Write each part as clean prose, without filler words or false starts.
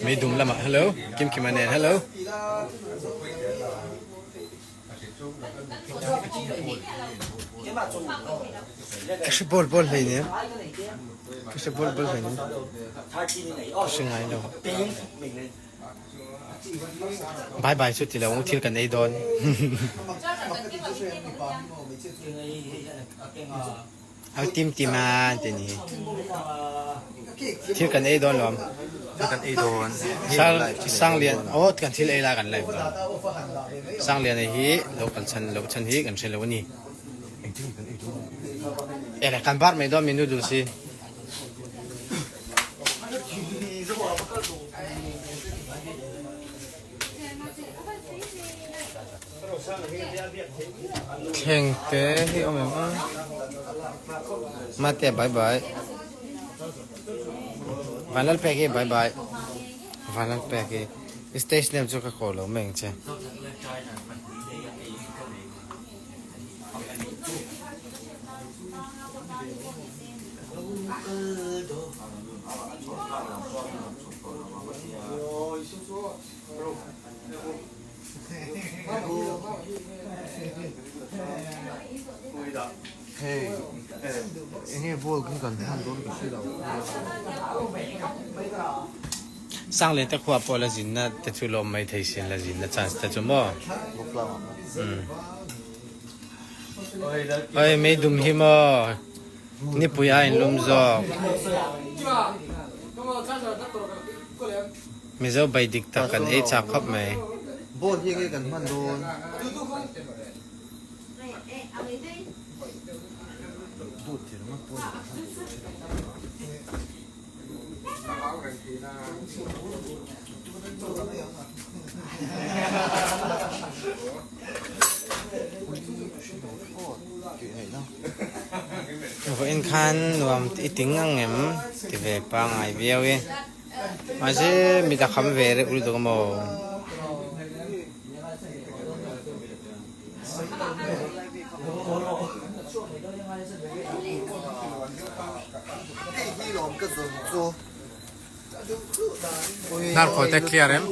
Meidum lamah hello Kimkima nen hello. Ka hre bawl bawl hlei nen ka hre bawl bawl hlei nen ka hre ngai lo. Bye bye chu ti lo ang thil kan ei dawn. Au tim tim a an ti ni hi. Thil kan ei dawn lawm. Thil kan ei dawn. Sang Sanglian aw kan thil ei lai kan live dawn. Sangliana hi lo kal chhan loh chhan hi kan hre lo a ni. Ele kan bar mai dawn mi noodles hi. Thleng te hi awm em a Mate bye bye Vanlalpek hi bye bye Vanlalpek hi stage name chu ka ko lo mai ang che. Hei enge ball khi kan hman dawn ka hre lo. Sanglian te khua pawh la zinna te chu lawm mai thei sin la zinna chance te chu maw. Oi meidum hi maw nipui a inlum zawk. Mizo bai dik tak kan ei chak khawp mai. Ball hi enge kan hman dawn. Vawiin khan nuam i ting ang em ti ve pangngai viau i mahse mi ta kham ve reuh lutuk a maw. Hnarkhaw te clear em?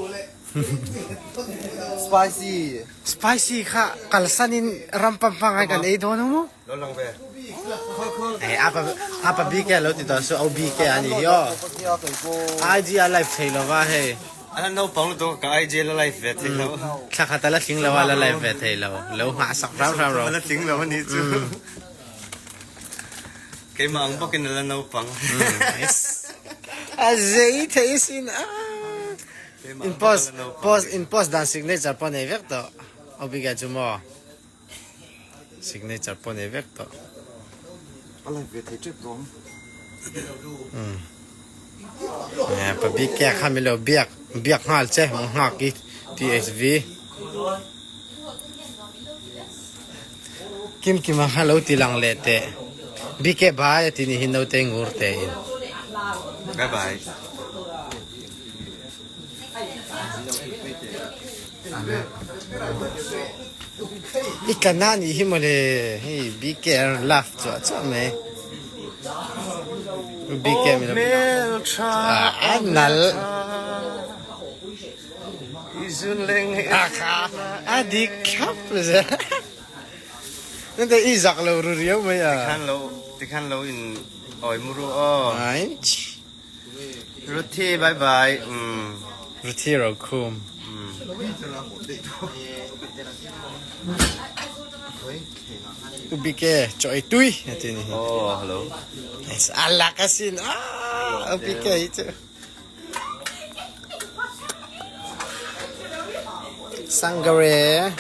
Spicy. Spicy kha kalsan in ram pam hmangai kan ei dawn ang maw? Ei apa apa BK lo ti tawh su au BK ani hi aw. IG a live thei lova hei. Ala naupang lutuk ka IG la live ve thei lo. Thla khat ala tling lo a la live ve thei lo. Lo nghah sak rau rau ro. Ala tling lo ani chu. Keimah ang bawkin ala naupang. A zei thei sin a. In post post in post dan signature pawh nei vek tawh. Obika chu maw. Signature pawh nei vek tawh. A live ve thei tep dawn. Pa bik ke kha mi lo biak biak nghal che mong nghak i THV. Kim kima kha lo ti lang leh teh. BK bhai a ti ni hi naute ngur te in. Bye bye. I tlan a nih hi mawle hei BK a rawn laugh chuah chuah mai BK min a nal a kha a dik thlap nante i zak lo ru riau mai a tikhan lo in awi muru aw Ruthie bye bye umm. Ruthie Rokhum. U BK chaw ei tui a ti ni hi. Oh hello. A lak asin ah U BK hi chu. Sangare.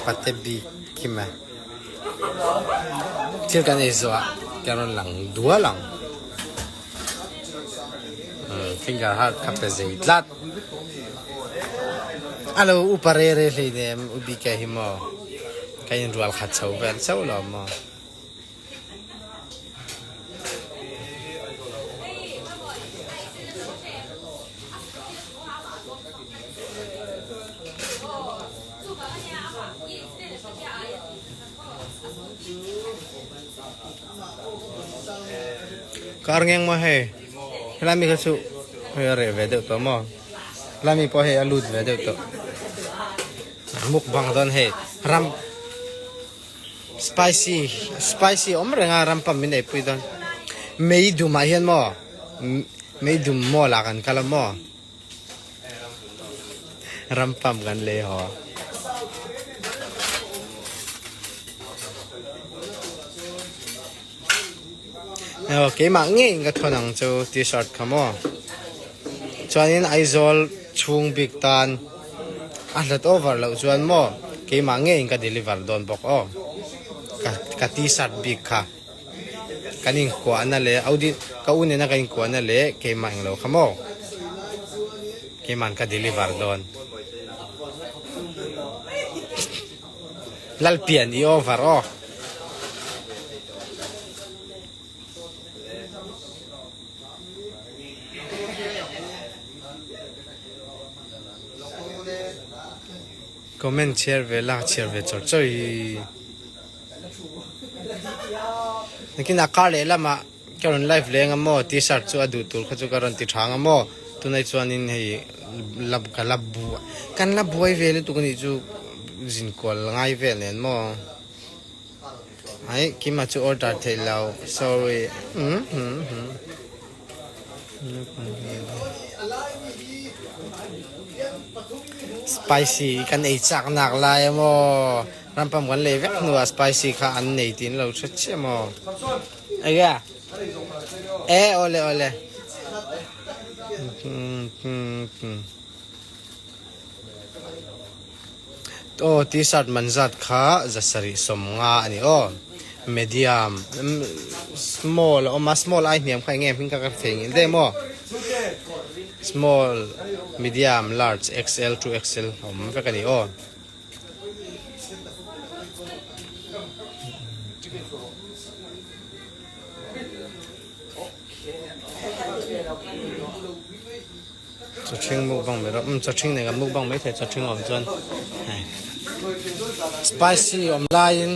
Pate bi kima. Thil kan ei zawh ah kan rawn lang dual ang. Finger heart kha pe zei tlat. A lo upa re re hlei nem u BK hi maw. Kan in rual khat chho vel chauh lo maw. Kar ngeng maw hei helai mi kha chu hei a reh ve deuh tawh maw helai mi pawh hei a lut ve deuh tawh mukbang dawn hei ram spicy spicy awm reng a ram pump min eipui dawn mei dum ah hian maw mei dum mall ah kan kal a maw. Ram pump kan lei haw. Aw keimah ngei in ka thawn ang chu t-shirt kha maw. Chuanin Aizawl chhung bik tan a hlat over loh chuan maw keimah ngei in ka deliver dawn bawk aw. Ka ka t-shirt bik kha kan inkuahna leh Audi ka u nena ka inkuahna leh keimah englo kha maw. Keiman ka deliver dawn. Lalpian i over aw. Comment chhiar ve la chhiar ve chawr chawr hi. Nakinah car lehlamah ka rawn live leh anga maw t-shirt chu a duh tur kha chu ka rawn ti tha anga maw tunah chuanin hei la ka la buai kan la buai ve lutuk anih chu zinkual ngai vel nen maw aih kima chu order theih lo sorry umm umm umm. Spicy kan ei chak nak lai a maw rampam kan lei vek hnuah spicy kha an nei tih an lo hre chiah maw enge e awle awle Aw t-shirt man zat kha zasarih sawmnga a ni aw medium small a awm a small ai hniam kha eng nge hming kha ka thei ngil daih maw small medium large xl two xl a awm vek a ni aw. Chawṭhing mukbang mai rawh umm chawṭhing nen kan mukbang mai thei chawṭhing awm chuan hei spicy awm laiin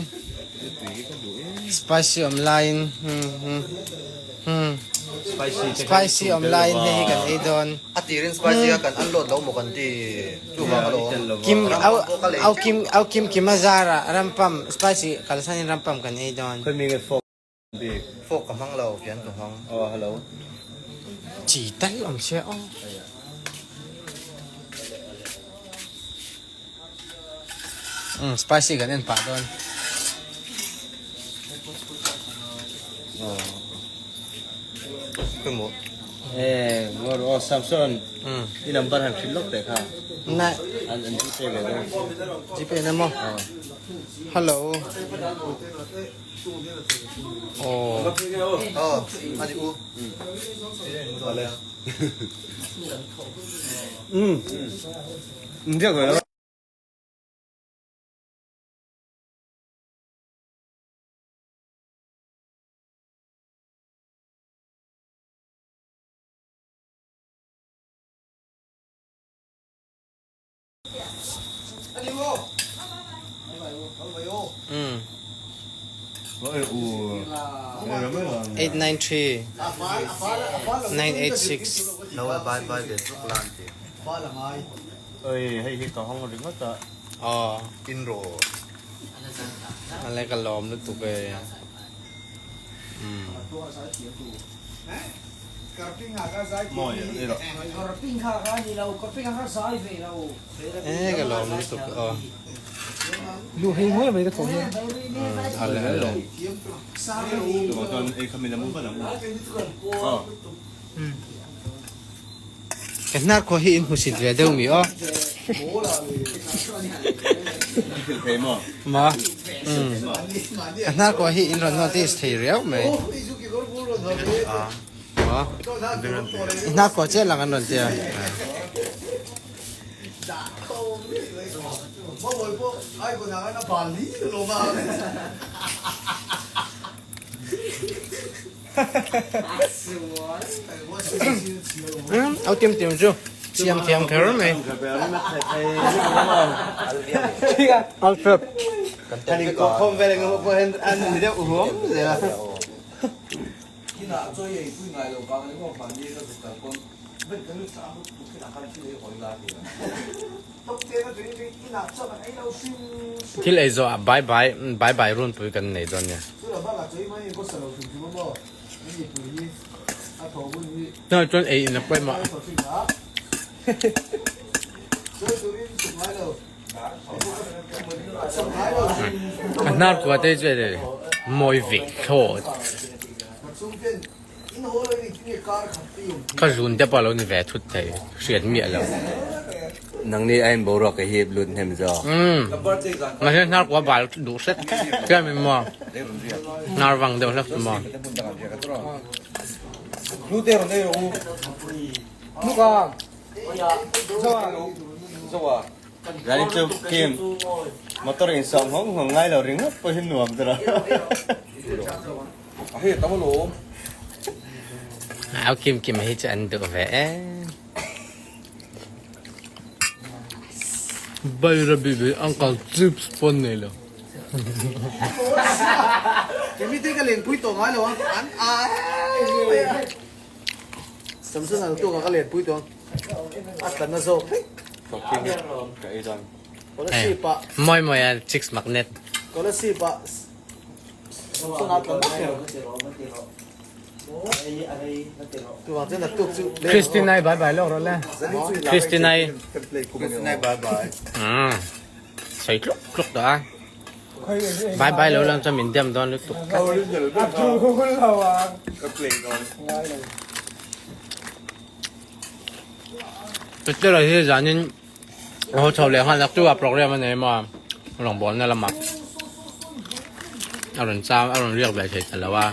spicy awm laiin hmm hmm hmm spicy awm laiin hei hi kan ei dawn a tirin spicy a kan unload lo maw kan ti chuvang alawm kim au au kim au kim kim a zara rampam spicy kalsanin rampam kan ei dawn. Fork ka hmang lo, fian ka hmang. Aw hello. Chi tal awm che aw. Um spicy kan en pah dawn. Pawimawh. Eh, ngor aw Samson. I number han hrilh lawk teh kha. Na. An an GPay ve dawn. GPay na maw? Hello. 893 986 Aw Ale ka lawm lutuk e. E ka lawm lutuk aw. Ale ale. Ka hnar khua hi in hmusit ve deuh mi aw. Ma. Ka hnar khua hi in rawn notice thei riau mai. Ma. I hnar khua chiah lang an rawn tia. Au tiam tiam chu siam thiam kher mai. Alfred. Thil ei zawh ah bye bye bye bye runpui kan nei dawn nia. Tunah chuan ei in a pawimawh. A hnar kua te chu e mawi ve thlawt. Ka zun te pawh a lo ni ve thut thei hriat miah lo. Nangni a in boruak ka hip lut hnem zawk. Umm mahse hnar kua bal duh hret chiam in maw hnar vang deuh hlek chu maw. Zani chu Kim motor in sawm nghawng nghawng ngai lo ringawt pawh hi nuam ta lo. Au Kim Kim hi chu an duh ve e. Baira bibi uncle chips pawn nei lo. Samson a tuk a ka let pui tawh a tla na zawk vek. Ka ei dawn. Kolasib ah. Mawi mawi a chicks magnet. Kolasib ah Samson a tla na kher. Tuvang chuan naktuk chu. Christina i bye bye lawk rawh le. Christina i. Christina i bye bye. Umm. Sawi tluk tluk tawh a. Bye bye lo lang chuan min dem dawn lutuk tlat. Peter-a hi zanin a haw chho leh nghal tak chu a program a nei maw rawngbawlna lamah a rawn cham a rawn riak ve thei ta lo a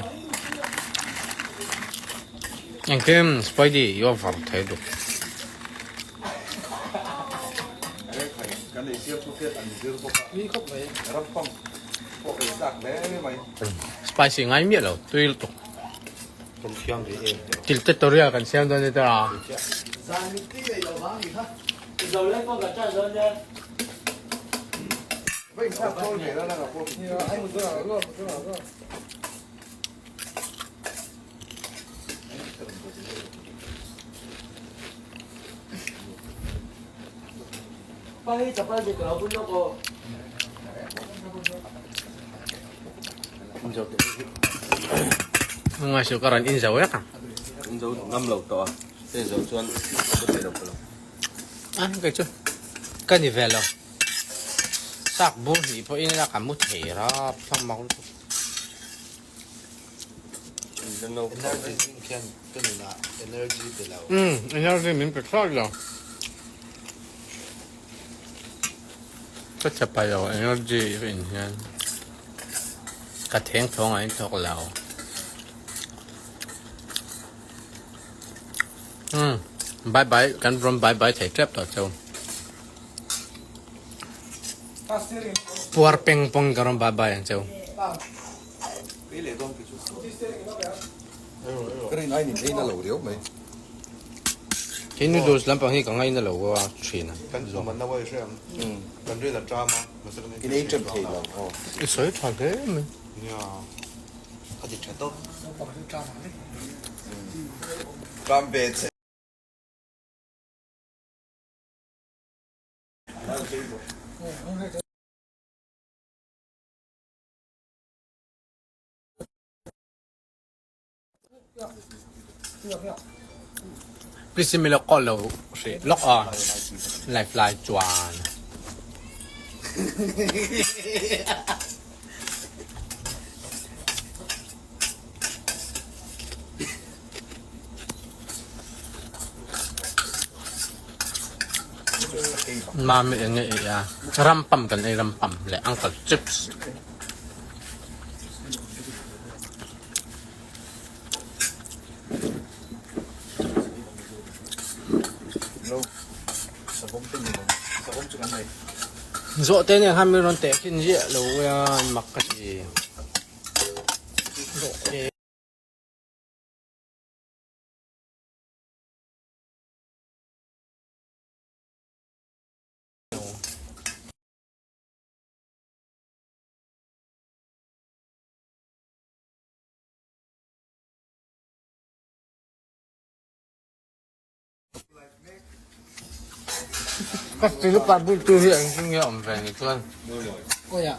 engkim Spidey i over thei duh. Spicy ngai miah lo tui lutuk. Thil tutorial kan siam dawn ni tawh a. Ngai su ka rawn in zo vek a. In zo ngam lo tawh a, ka in zo chuan ka thei lo ka lo. A kei chu ka ni ve lo. Sak bur hnih pawh in ila ka mu thei rap thlang mak lutuk. Energy drink hian ka nunah energy pe lo. Umm energy min pe thlawt lo. Ka chhe pai lo energy ka in hian ka theng thawng ah in thawk lo. Umm bye bye kan rawn bye bye thei tep tawh cheu. Puar peng pawng ka rawn bye bye ang cheu. He noodles lampang hi ka ngaina lo a thin a. I sawi tha hle mai. Please mi lo call lo hrih lawk a live lai chuan. Mami eng nge ei a rampam kan ei rampam leh uncle chips. Zawh te nen khan min rawn teh khin ziah lo a mak ka ti. Zawh te. Ka steel pa bul tu hi eng chu nge awm ve ni chuan. Awiah.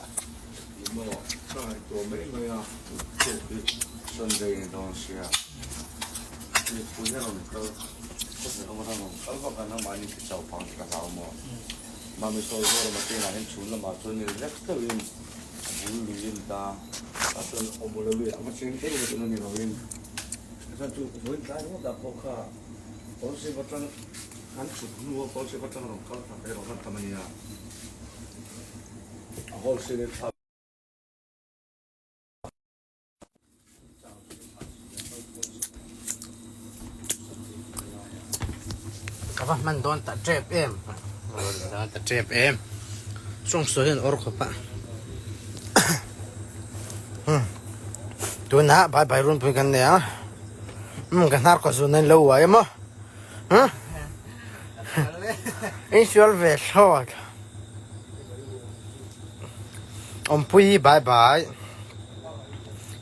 Ka va hman dawn ta tep em dawn ta tep em sawng sawi hian awr khawp a tunah bye bye runpui kan nei a umm ka hnar kaw zun a in lo uai emaw huh in sual ve thlawt. Awmpui bye bye.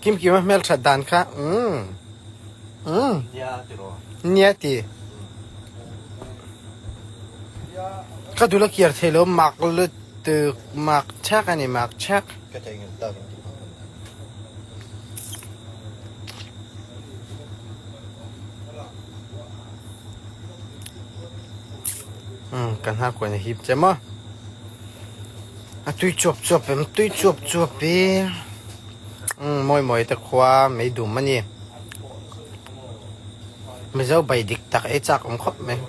Kim Kim a hmel that dan kha umm umm nia ti. Ka dul a kiar thei lo mak lutuk mak chak a ni mak chak. Umm ka hnar kuain a hip che maw. A tui chuap chuap em tui chuap chuap i umm mawi mawi te khua mei dum a ni. Mizo bai dik tak ei chak awm khawp mai.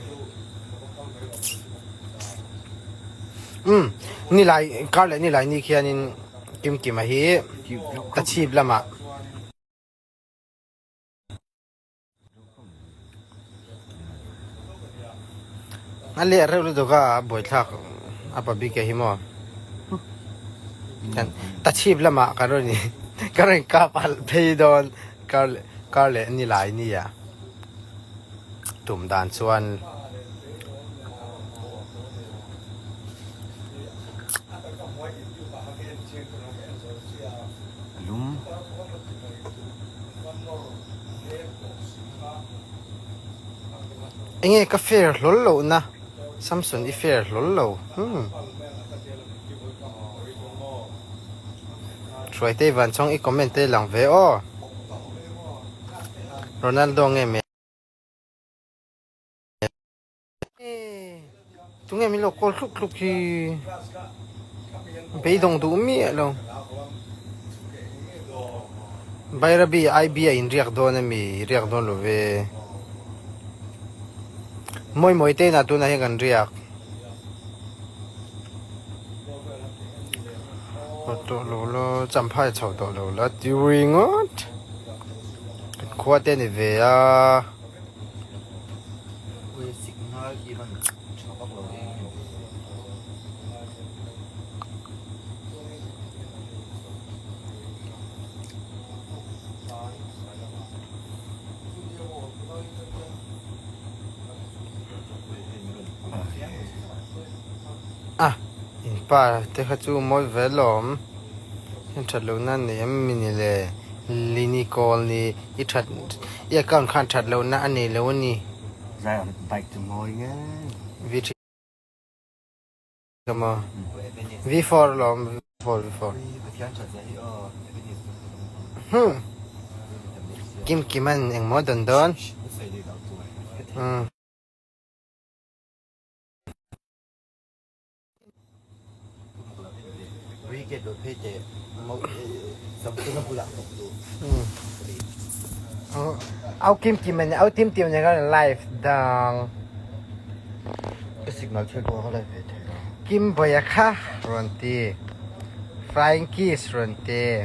Umm nilai kar leh nilai ni khianin Kimkima hi ka chhip lamah. A leh reuh lutuk a buaithlak a pa bik hi maw ta chhip lamah ka rawn ka rawn kap alh phei dawn kar kar leh ni lai nia tum dan chuan. Lum. Enge ka fair hlawl loh na Samson i fair hlawl lo hmm. Hruaitei Vanchawng i comment te lang ve aw. Ronaldo nge me. Tunge min lo call hluk hluk hi beidawng duh miah lo. Bairabi IB a inriak dawn ami riak dawn lo ve. Mawi mawi te inah tunah hian kan riak. Tawh lo la champhai chho tawh lo la ti ringawt. Kan khua te a ni ve a. A in pa te kha chu mawi ve lawm heng that loh na nei em mi ni le lini kawl ni. I that i account khan that loh na a nei lo a ni. Zai ang bike chu mawi ngei. V3 ka maw V4 lawm V4 V4. Hmm. Kim kim an engmaw dawn dawn. Hmm. Au kim kim ani au tim tim ni kan live dang. Signal thil pawh ka live ve thei lo. Kim boya kha rawn ti. Flying kiss rawn ti.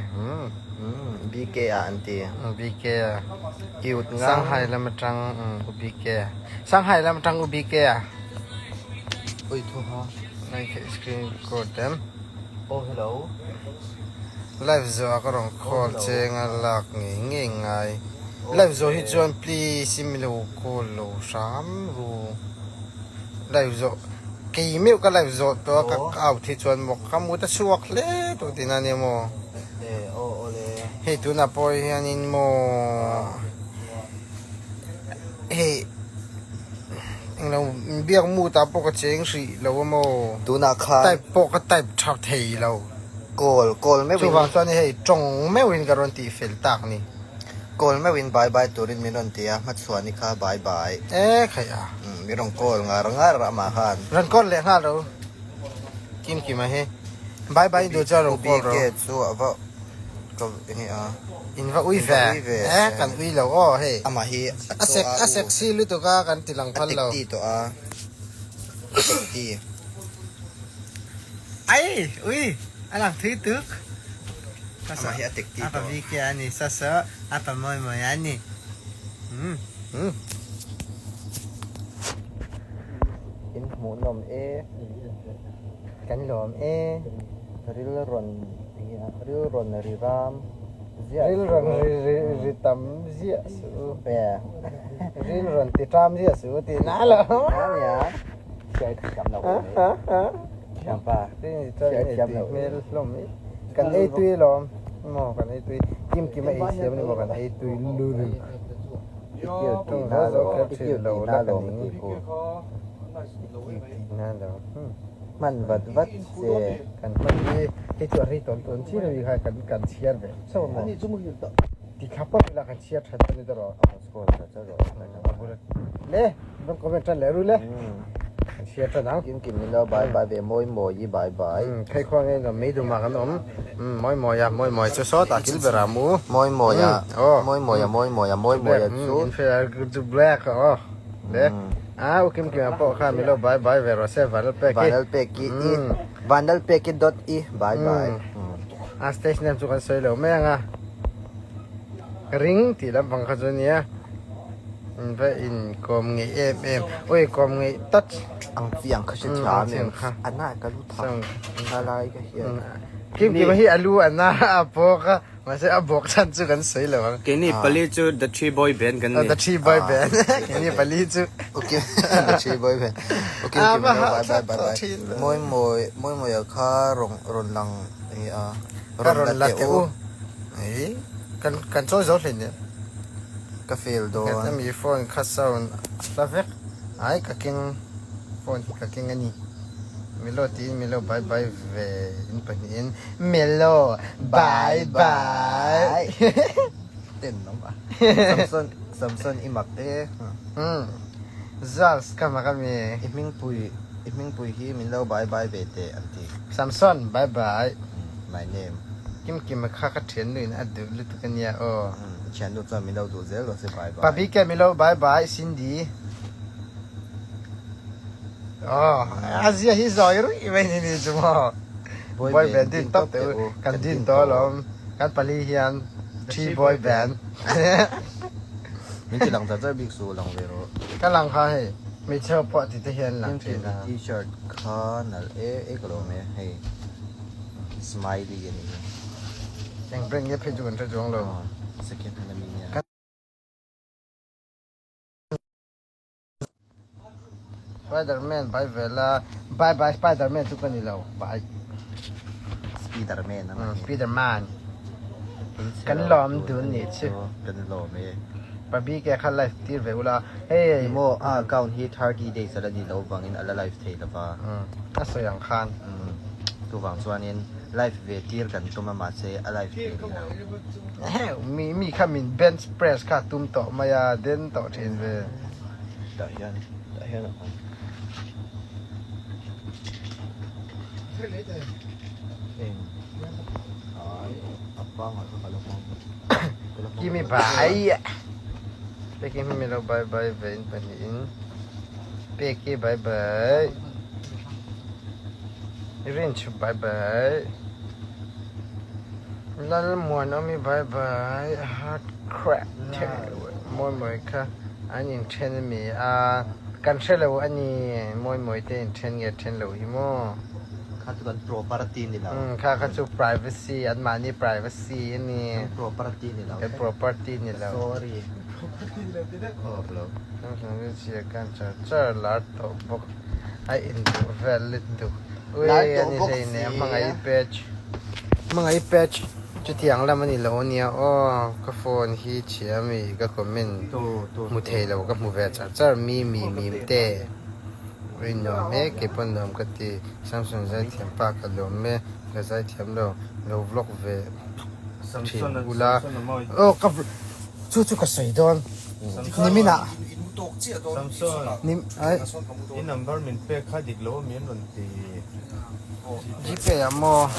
BK ah an ti. BK ah. Shanghai lam atang u BK. Shanghai lam atang u BK ah. Oi thu ha. Nai khe screen record em. Oh hello. Live zo a ka rawn call che nga lak ngei ngei ngai. Live zo hi chuan please i mi lo call lo hram ru. Live zo kei meuh ka live zawh tawh a ka out hi chuan maw ka mut a chhuak hle tawh tihna ania maw. Hei tunah pawh hianin maw hei. Englo biak mood ah pawh ka cheng hrih lo a maw? Tunah khan. Type pawh ka type tha thei lo. Call call meuhin. Chuvang chuan hei tawng meuhin ka rawn tih fel tak ni. Call meuhin bye bye turin min rawn ti a, hmachhuani kha bye bye. E khaih a. Min rawn call ngar ngar amah khan. Rawn call leh nghal ro. Kim Kima hi. Bye bye duh chuan rawn call ro. U BK chu a va ka enge a. In va ui ve. E kan ui lo aw hei. Amah hi a chaw a u. A sexy lutuk a kan ti lang phal lo. A tekti tawh a. A tekti. Ai ui a lang thui tuk. Amah hi a tekti tawh. Apa BK a ni sa sa apa mawi mawi a ni. Um. In hmuhnawm e. Kan lawm e. Ril rawn ril rawn ri ram ziah Ril rawn ri ri ri tam ziah suh. E. Ril rawn ti ṭam ziah suh tih na lo. Ania. Hriai thiam lo mai. Thiampa. Hriai thiam lo. Hmel hlawm i. Kan ei tui lawm. Maw kan ei tui. Kim kim a ei siam ni maw kan ei tui luruk. I kil tih na lo, i kil tih na lo ma ti ku. I kil tih na lo. Hman vat vat che. Kan hman hi hei chu a rei tawn tawn chi lo hi kha kan kan chhiar ve chauh a maw. Ti thla pawp ila kan chhiar that a ni ta rawh. Le rawn comment tan leh ru le. Kan chhiar tan ang. Kim kim min lo bye bye ve mawi mawi i bye bye. Phei khuang nge nuam mei dum ah kan awm. Mawi mawi a mawi mawi chu sawtah kil ber ah mu. Mawi mawi a mawi mawi a mawi mawi a mawi mawi a chu. Chu black aw le. A u kim kim a pawh kha min lo bye bye ve rawh se vanlal pek i. Vanlal pek i i vanlal pek i dot i bye bye. A stage name chu kan sawi lo mai ang a. Ring tih lampang kha chu ania. In va in kawm ngeih em em. Ui kawm ngeih touch. Ang chi ang kha hre thiam em. A na ka lu thak. Na lai ka hian. Kim kim hi a lu a na a bawk a. Mahse a bawk chhan chu kan sawi lo ang. Keini pali chu The Tree Boy Band kan ni. The Tree Boy Band. Keini pali chu. Okay. The Tree Boy Band. Okay, okay, bye bye bye bye. Mawi mawi mawi mawi a kha rawn rawn lang enge a. Rawn la teh u. Ei kan kan chawi zo hle nia. Ka fail dawn. Nghet ami phone kha sound a hla vek. Ai ka keng phone hi ka keng a ni. Milo tiin Milo bye bye ve in pahnihin Milo bye bye. Ten awm a. Samson Samson i mak e. Umm Zals ka mak ami. I hmingpui i hmingpui hi min lo bye bye ve teh an ti. Samson bye bye. My name. Kim kim a kha ka thiannu in a duh lutuk a nia aw. I thiannu chuan min lo duh zel lo se bye bye. Pabike min lo bye bye Cindy. Aw a zia hi zawi ruih mai ni ni chu maw. Boy band din tawp teh u kan din tawh alawm kan pali hian three boy band. Min ti lang zar zar bik su lang ve rawh. Ka lang kha hei hmeichhe ho pawh ti te hian lang thin a. T-shirt kha nalh e e ka lawm e hei smiley a nih hi. Eng brand nge phei chu kan hre chuang lo. Second hand ami nia. Spiderman bye ve la bye bye Spiderman chu ka ni lo bye. Spiderman a ni. Spiderman. Kan lawm dun nih chu. Kan lawm e. Pabike kha live tir ve ula hei. Ni maw a account hi 30 days ala ni lo vangin ala live thei lova. A sawi ang khan. Chuvang chuanin live ve tir kan tum a mahse a live thei rih lo. Mi mi kha min bench press kha tum tawh mai a den tawh thin ve. Tah hian tah hian a awm. Eng ai a pangah kha ka la hmang. Kimi bye. Peki hmi lo bye bye ve in pahnihin. Peki bye bye. Rinch bye bye. Lalmuanawmi bye bye. Heart crack mawi mawi kha an inthen ami a kan hre lo a ni mawi mawi te inthen nge then lo hi maw. Kha chu kan property ni lo. Kha kha chu privacy an mahni privacy a ni. Kan property ni lo. Kan property ni lo. Sorry. Kan char char lar tawh bawk a induh vel lutuk. Ui a ni hlei nen hmangaih page hmangaih page chutiang lam a ni lo ania aw ka phone hi chhia mi ka comment hmu thei lo ka hmu ve char char mi mi mim te. Ui nuam e, kei pawh nuam ka ti. Samson zaithiam pa ka lawm e, ka zaithiam lo, lo vlog ve thin ula. Aw ka chu chu ka sawi dawn niminah. Samson, i number min pek kha dik lo a mi an rawn ti. Gpay ah maw?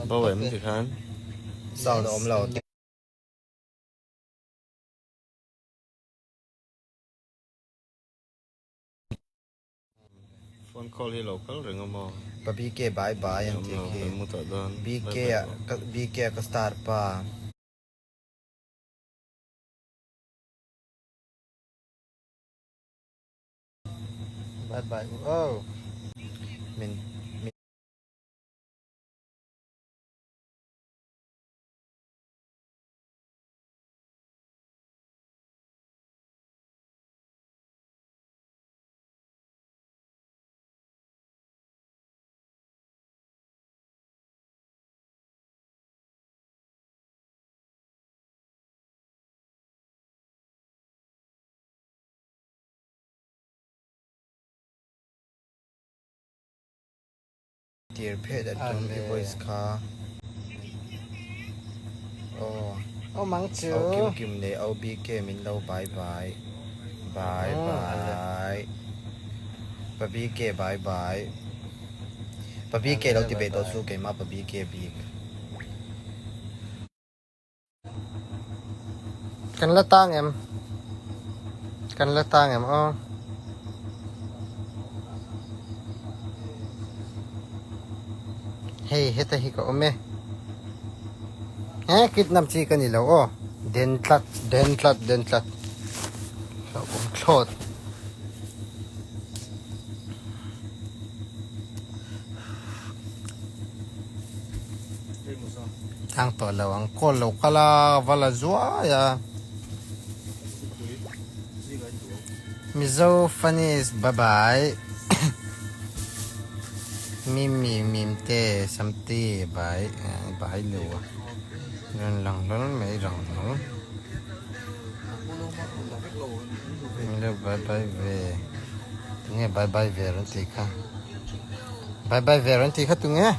Bo em ti khan. Sound a awm lo. Phone call hi lo kal reng a maw? Pa BK bye bye an tih khi. BK a BK a ka star pa. Bye bye u aw. Min min. Tir phet a tum i voice kha. Aw. Aw mang chu. Aw kim kim leh aw BK min lo bye bye. Bye bye. Pa BK bye bye. Pa BK lo ti ve tawh chu keimah pa BK bik. Kan la tang em? Kan la tang em aw? Hei heta hi ka awm e. He kidnap chi ka ni lo aw. Den tlat, den tlat, den tlat. Hlauhawm thlawt. Tlang tawh lo ang kawl lo kal a va la zuai a Mizo funnies bye bye Mimi Mimte Samte bye bye lo a rawn lang hlawl mai rang hlawl Milo bye bye ve tunge bye bye ve rawn tih kha Bye bye ve rawn tih kha tunge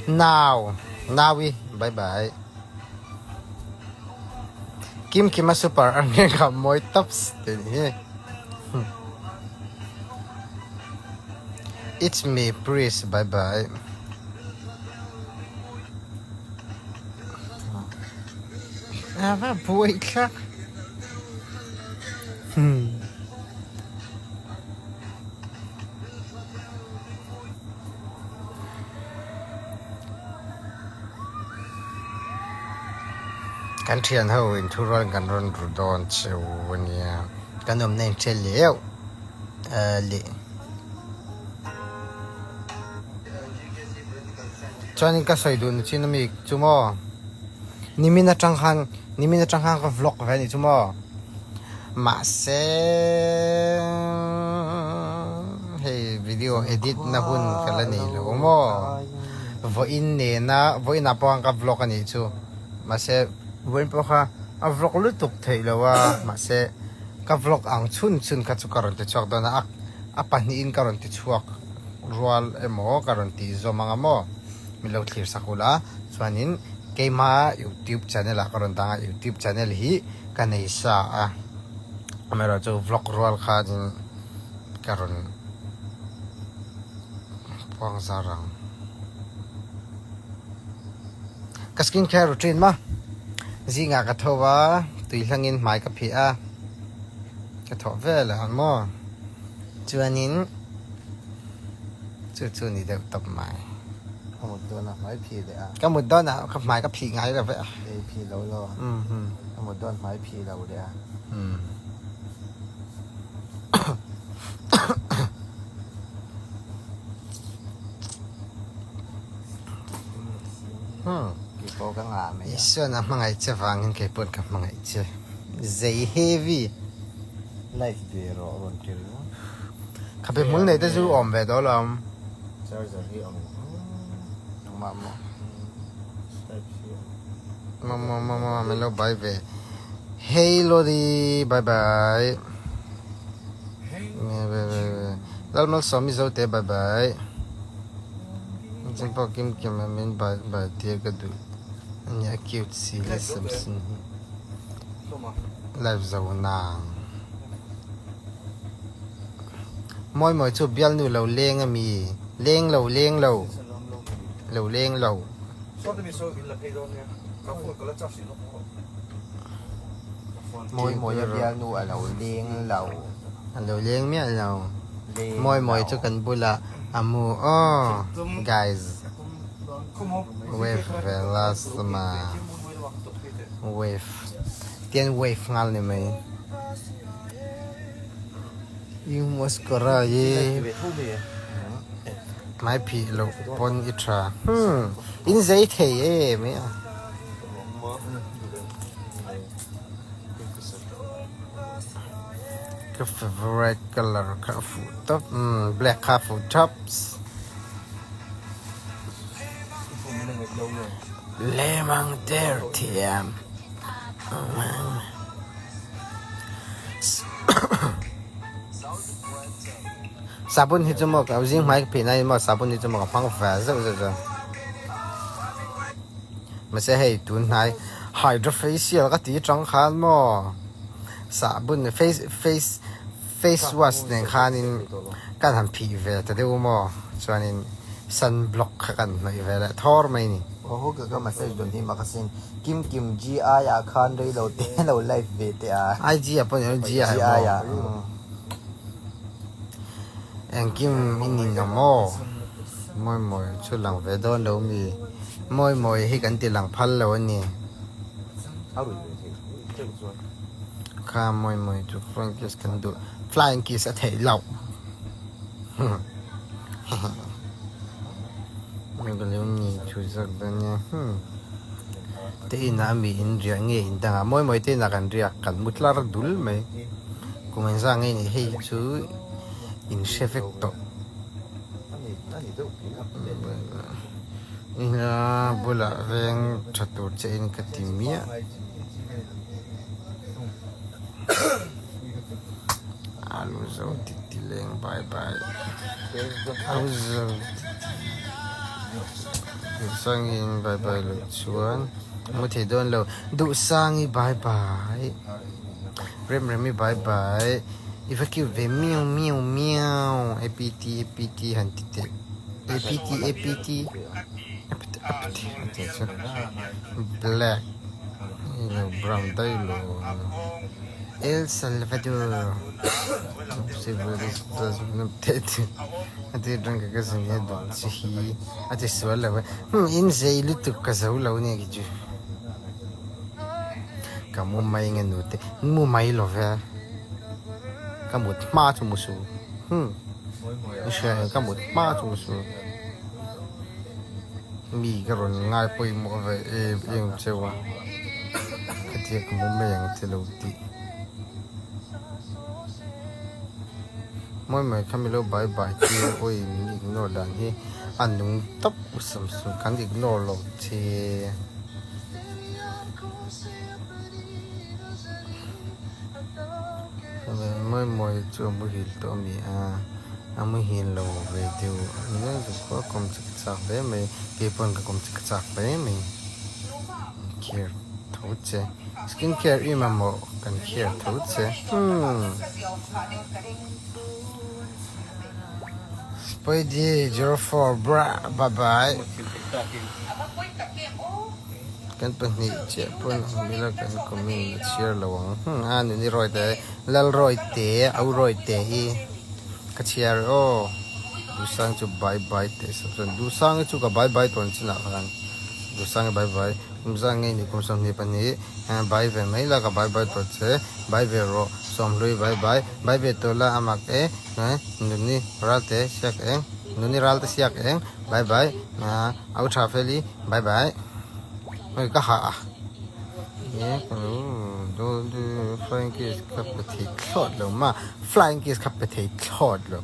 Nau Naui bye bye Kim Kima super ang nge kha mawi tops tih ni hi It's me Pris bye bye Ava buai thlak Kan thian ho in thu rual kan rawn ru dawn cheu ania kan awmna in hre leuh. Le. Chuanin ka sawi duh chin ami chu maw? Nimin atang khan nimin atang khan ka vlog ve a ni chu maw? Mahse hei video edit na hun ka la nei lo maw? Vawiin nena vawiin ah pawh khan ka vlog a nih chu mahse vawiin pawh kha a vlog lutuk theih lo a mahse ka vlog ang chhun chhun kha chu ka rawn ti chhuak dawn a a pahnihin ka rawn ti chhuak rual emaw ka rawn tih zawm anga maw min lo thlir sak ula chuanin keima youtube channel ah ka rawn dang a youtube channel hi ka nei sa a amaherawhchu vlog rual khanin ka rawn puang zar ang ka skin care routine ma zingah ka tho a tui hlangin hmai ka phih a ka thawh vel ang maw. Chuanin chu chu ni deuh tawp mai. Ka mut dawnah hmai phih leh a. Ka mut dawnah ka hmai ka phih ngai lo ve a. Ei phih lo lo. Ka mut dawn hmai phih lo leh a. Kei pawh ka ngah mai a. Isuan a hmangaih che vangin kei paw'n ka hmangaih che. Zei heavy. Live ve rawh rawn ti ringawt. Khabe hmul nei te chu awm ve dawn lo ang. Charger hi awm Engmah maw? Type C awm. Maw maw maw maw min lo bye ve. Hey Lodi bye bye. Lalmalsawmi Zote bye bye. Chin pawh kim kim a min bye bye tir ka duh. Ania cute si le Samson hi. Live zo nang. Mawi mawi chu bialnu lo leng ami? Leng lo leng lo. Lo leng lo. Mawi mawi a bialnu a lo leng lo. A lo leng miah lo. Mawi mawi chu kan bulah a mu aw guys. Wave ve last ma. Wave. Tian wave nghal ni mai. I mascara hi hmai phih loh pawn i tha. Hmm. In zei thei em e a. Ka favorite color kha a fuh tawp. Hmm black kha a fuh tawps. Lemang der thiam. Sabun hi chu maw ka zing hmai ka phih na in maw sabun hi chu maw ka hmang ve zeuh zeuh chuan. Mahse hei tun hnai hydra facial ka ti tang khan maw sabun face face face wash nen khanin kan han phih ve ta deuh maw chuanin sunblock kha kan hnawih ve leh thawr mai a ni. Aw ka ka message dawn hi mak asin. Kim Kim GI ah khan rei lo te lo live ve teh a. IG ah pawh ni lo GI ah pawh. Engkim i ni lo maw? Mawi mawi chu lang ve dawn lo mi? Mawi mawi hi kan ti lang phal lo a ni. Kha mawi mawi chu flying kiss kan duh. Flying kiss a theih loh. Te inah mi in riah nge in dangah mawi mawi te inah kan riak kan mu tlar dul mai kum engzah nge ni hei chu in hre vek tawh ina bulah veng tha tur che in ka ti miah. Alu zo ti ti leng bye bye alu zo ti ti Duhsangin bye bye loh chuan mu thei dawn lo Duhsangi bye bye Remremi bye bye i va cute ve miau miau miau apt apt han ti teh apt apt apt apt a ti chu black ilo brown daih lo. El Salvador a ti sual lo e in zei lutuk ka zo lo nia ki chu ka mu mai nge nute mu mai lo ve ka mut hma chu mu su. Hmm. I hria em ka mut hma chung chu mi ka rawn ngai pawimawh ve em em cheu a khatia ka mu mai ang che lo tih. Mawi mai kha milo bye bye tir awi min ignore dan hi a nung tawp u Samsung kan ignore lo che. Mawi mawi chu a muhil tawh a mi a, a muhil lo ve deuh nia zukua kawm chu ka chak hle mai keipawn ka kawm chu ka chak hle mai care tho che. Skin care i mamawh kan care tho che hmm. Spidey 04 bra bye bye. Kan pahnih chiah pawn ang ila kan comment a chhiar lo ang hmm a nuni rawi te lal rawi te au rawi te hi ka chhiar aw Dusang chu bye bye teh sap chuan Dusang hi chu ka bye bye tawn chinah khan Dusang hi bye bye. Kum zan ngei ni kum 22 bai ve mai la ka bai bai tawh che bai ve rawh sawmhlui bai bai bai ve tawh la a mak e nuni ral te siak eng nuni ral te siak eng bai bai au tha feli bai bai oi ka hah a e ka lo do do flying kiss ka pe thei thlawt lo ma flying kiss ka pe thei thlawt lo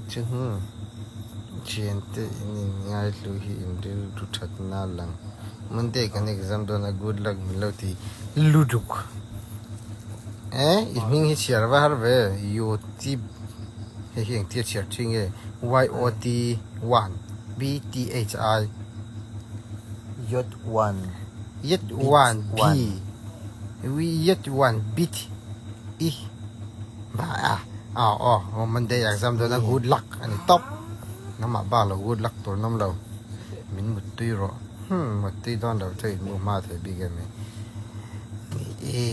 chu hmm. Thiante in in ngaihlu hi in rilru thatna lang. Monday kan exam dawn a good luck min lo ti lutuk. Eh i hming hi chhiar va har ve yotib hei hi engtia chhiar thin nge Y O T 1 B T H I Yot 1 Yet 1 B Yet 1 bit I Ba a aw aw Monday exam dawn a good luck a ni tawp namah bak lo good luck tur nawm lo min muttui rawh hmm muttui dawn lo chu inmu hma thei bik em ni i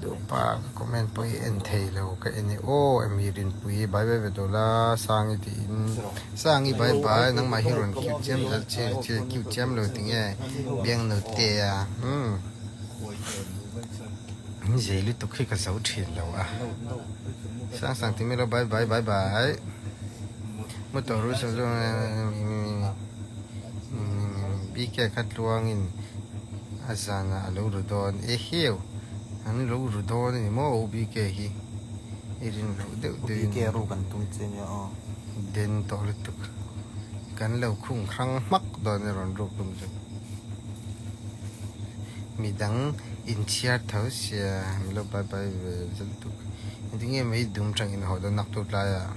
duhpa ka comment pawh hi en thei lo ka en e aw emi rinpui bye bye ve tawh la sangi tiin sangi bye bye nangmah hi rawn cute chiam zel che cute chiam lo tinge biang note a hmm. In zei lutuk hi ka zo thin lo a. Sang sang ti milo bye bye bye bye. Mu tawh ru sa chu BK kha tluangin a zanah a lo ru dawn e heu an lo ru dawn a ni maw BK hi i rin loh deuh deuh in BK ru kan tum che nia aw. Den tawh lutuk kan lo khung hrang hmak dawn e rawn ruk tum chu. Midang inchhiar tho sia min lo bye bye ve zel tuk. Engtin nge mai dum tang in haw dawn nak tur tlai ah.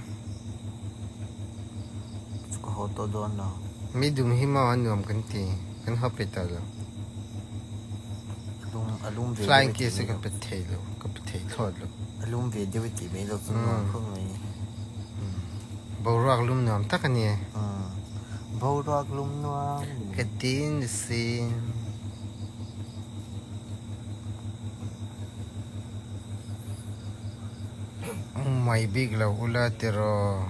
Chu ka haw tawh dawn lo. Mi dum hi maw a nuam kan ti kan haw pe ta lo. Lum a lum ve Flying kiss hi ka pe thei lo ka pe thei thlawt lo. A lum ve deuh i tih mai lo chu nuam khawp mai. Boruak lum nuam tak a ni. Boruak lum nuam. Ka tin si. Mai bik lo ula tiraw.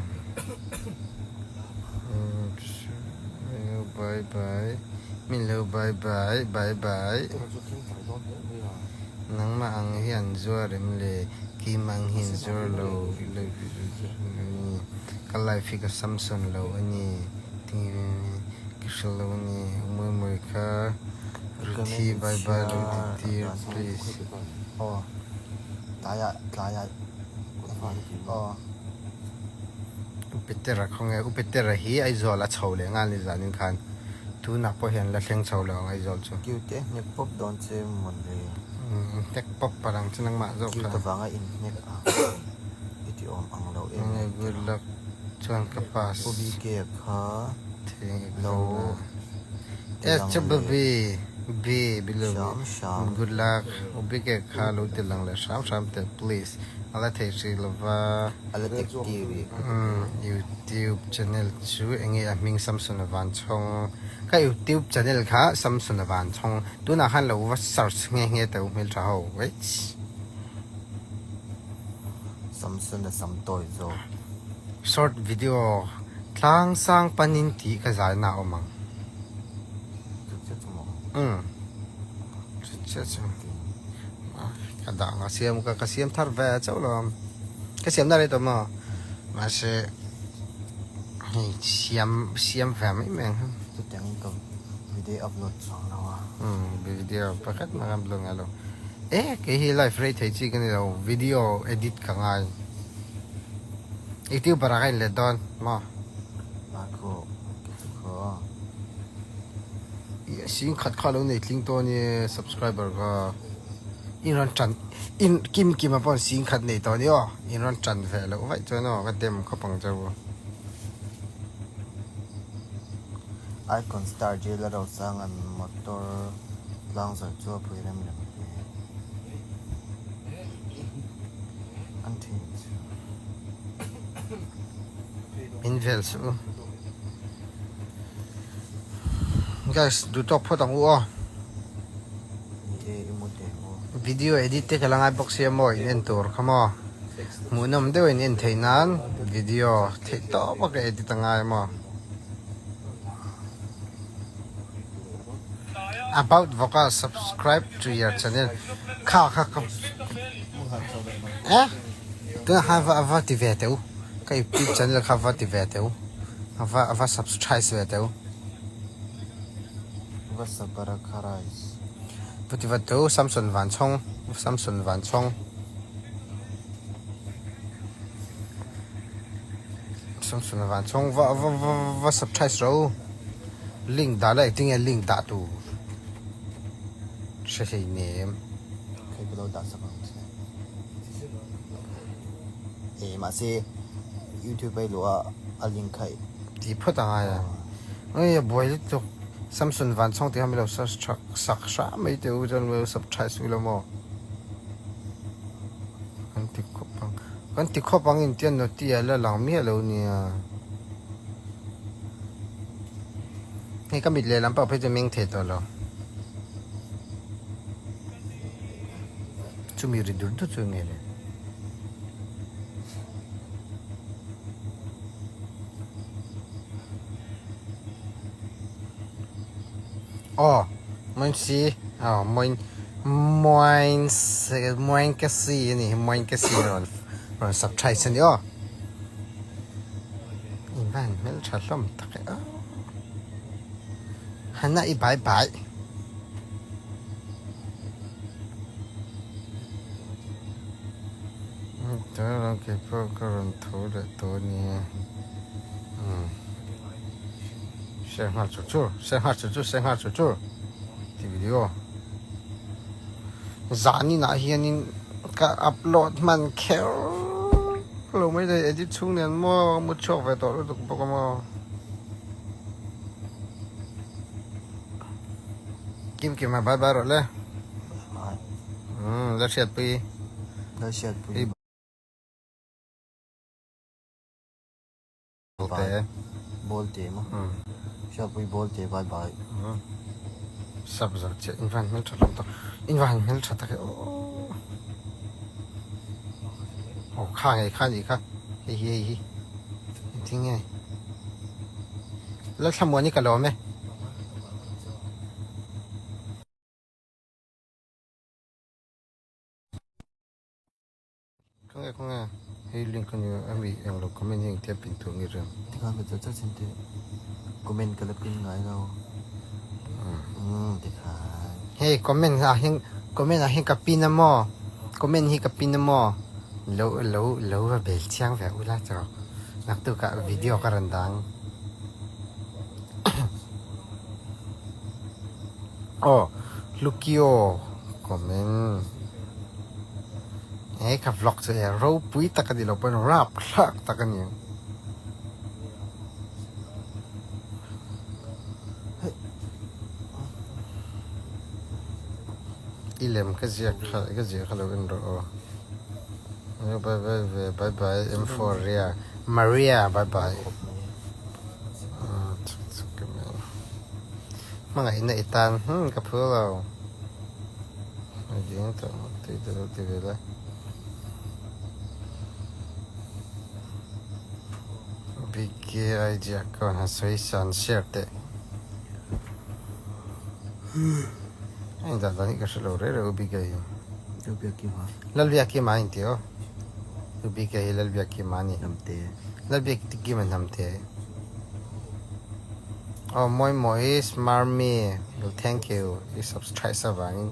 Bye bye. Min lo bye bye bye bye. Nangmah ang hi an zuar em le? Keimah ang hi an zuar lo ka life hi ka Samson lo a ni ka hre lo a ni mawi mawi kha Ruthi bye bye lo ti tir please. Aw tlaiah tlaiah aw. U Petera khawnge U Petera hi Aizawl a chho leh nghal ni zanin khan tunah pawh hian la thleng chho lo ang Aizawl chu. Cute hnek pawp dawn che mawn le. Hnek pawp palh ang chu nangmah zawk kha. Cute avanga inhnek a i ti awm ang lo em em. Good luck chuan ka pass. U BK kha lo ti lang leh B below good luck U BK kha lo ti lang leh hram hram teh please a la thei hrih lova. A la tek tir i. Youtube channel chu enge a hming Samson a van chhawng ka youtube channel kha Samson a van chhawng. Tunah khan lo va search nghe nghe teh u hmeltha ho wait. Samson a sam tawi zawk. Short video tlang sang panin tih ka zai na awm ang. Chu chiah chu maw? Umm chu chiah chu ka dah ang a siam ka siam thar ve chauh lo ang. Ka siam na rei tawh maw? Mahse hei siam siam ve mai mai ang. Chutiang in ka video upload chuang lo a. Umm video pakhat mah ka upload ngai lo. E kei hi live rei thei chi ka ni lo video edit ka ngai. Youtuber ah ka inlet dawn maw? Bakho ke chu khaw. Sing khat kha lo nei tling tawh ania subscriber kha in rawn tan in kim kim a pawh sing khat nei tawh ania aw in rawn tan ve loh vaih chuan aw ka dem khawp ang cheu. Icon star jail a rosang an motor tlang zawrh chu a pui rem rem hle. An thin chu. Min vel suh u. Guys, duh tawk phawt ang u aw. Video edit te ka la ngai bawk sia maw in en tur kha maw. Hmuhnawm deuh in en theih nan video theih tawp a ka edit a ngai maw. About vocal subscribe to your channel kha kha ka eh tuna khan va va ti ve teh u ka youtube channel kha va ti ve teh u va va subscribe ve teh u va subscribe va ti va teh u Samson Vanchhawng Samson Vanchhawng Samson Vanchhawng va va va subscribe rawh u. Link dah la engtin nge link dah tur hre hlei nem. Kei ka lo dah sak ang che. E mahse youtube a i luh a a link kha i. Tih phawt a ngai a. Ui a buai lutuk. Samson Vanchhawng tih kha min lo search tha sak hram mai teh u chuan min lo subscribe u la maw. Kan ti khawp ang. Kan ti khawp ang intian noti a la lang miah lo nia. Hei ka mit lehlam pawh phei chu meng thei tawh lo. Chumi ri dur dur chu nge le. Aw, main si, aw main main main ka si ani, main ka si rawn rawn sak thai chu ni aw. I van hmel tha hlawm tak e aw. Hana i bai bai. Tuna kei pawh ka rawn tho leh tawh a nia. Umm. Share nghal chur chur, share nghal chur chur, share nghal chur chur tih video. Zaninah hianin ka upload hman kher lo mai thei edit chhung nen maw mu chhuak ve tawh lutuk bawk a maw. Kim kim a bye bye rawh le. Umm la hriatpui. La hriatpui. Bye. Ball te maw? Hriatpui ball te bye bye. Sub zo chiah in van hmel tha hlawm tak in van hmel tha tak e aw aw kha ngei kha nih kha hei hi hei hi engtin nge Lalthlamuani ka lawm e. Khawnge khawnge hei link a nia a mi englo comment hi engtia pin tur nge reng. Tikhan ka chal chal chin teh comment ka la pin ngai lo umm tikhan. Hei comment ah hian comment ah hian ka pin a maw comment hi ka pin a maw lo lo lo va bel chiang ve ula chaw naktuk ah video ka rawn dang aw Lukio comment. He ka vlog chu e ropui tak a ni lo pawn rap thlak tak a ni. I lem ka ziak kha ka ziah kha lo en rawh aw. Bye bye ve bye bye M4 Ria Maria bye bye. Hmangaihna i tan hmm ka phur lo. Ding tawh tui te lo ti ve la. BKIG account han sawi san share teh. A indah dan hi ka hre lo reu reu BK hi. Lalbiakima a inti aw. UBK hi Lalbiakkima a ni. Hnamte. Lalbiakkima Hnamte. Aw mawi mawi Smarmy thank you i subscribe avangin.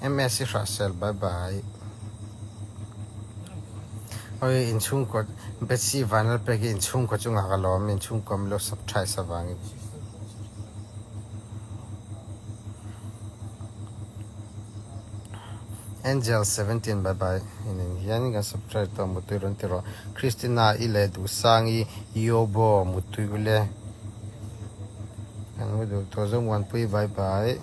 MS i hrahsel bye bye. Oi inchhungkaw Betsy Vanlalpek hi inchhungkaw chungah ka lawm inchhungkaw milo subscribe avangin. Angel 17 bye bye inen hian kan subscribe tawh mutui rawn ti rawh Christina i leh Duhsangi Yobo mutui ule kan mu duh tawh zawng Muanpui bye bye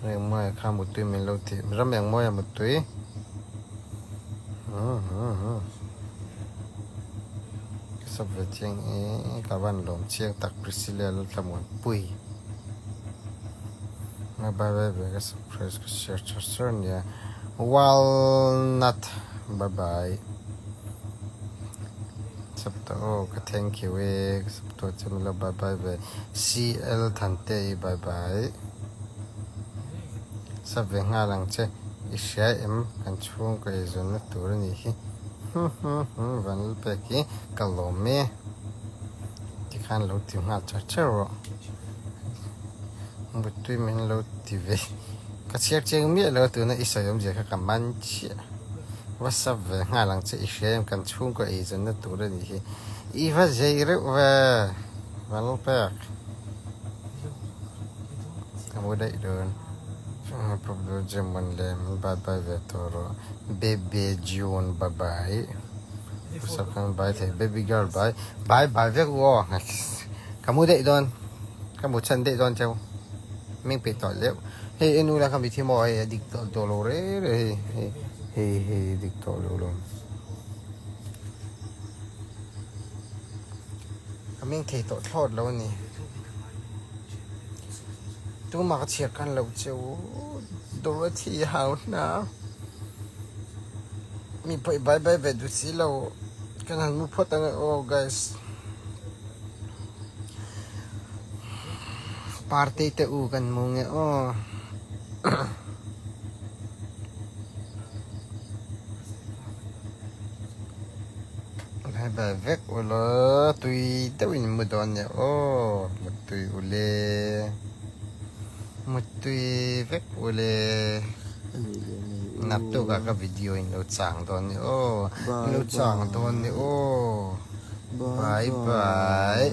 Rengmawia kha mutui min lo ti ram Engmawia mutui Ka sub ve chiang e ka van lawm chiang tak Priscilla Laltlamuanpui Bye bye bye ka subscribe ka share char char nia Walnut bye bye Sub tawh aw ka thank you e ka sub tawh che milo bye bye ve CL Thante i bye bye Sub ve nghal ang che i hria em kan chhungkaw eizawnna tur a nih hi Vanlalpek hi ka lawm e tikhan lo ti nghal char char rawh Mutui min lo ti ve ka chhiar chiang miah lo a tuna i sawi awmzia kha ka man chiah va sub ve nghal ang che i hria em kan chhungkaw eizawnna tur a nih hi i va zei reuh ve Vanlalpek. Ka mu daih dawn. Jemon lem bye bye ve tawh rawh. Baby June bye bye. Sap khan bye thei baby girl bye. Bye bye vek u aw. Ka mu daih dawn. Ka mu chhan daih dawn cheu. Ming peih tawh leuh. Hei en ula kha mi thi maw hei a dik tawh tawh lo re re hei hei hei hei dik tawh lo lo. Ka ming thei tawh thlawt lo a ni. Tumah ka chhiar khan lo che u. Dorothy hau hna. Mi pawh i bai bai ve duh si lo. Kan han mu phawt ang e aw guys. Party te u kan mu nge aw. Bye bye vek ula tui deuh in mu dawn nia aw mutui ule mutui vek ule naktuk ah ka video in lo chang dawn nia aw in lo chang dawn nia aw bye bye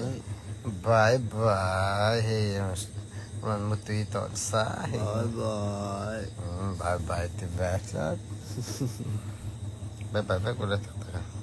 bye bye hei rawn mutui tawh nasa hei bye bye ti ve tlat bye bye vek ula tak tak a.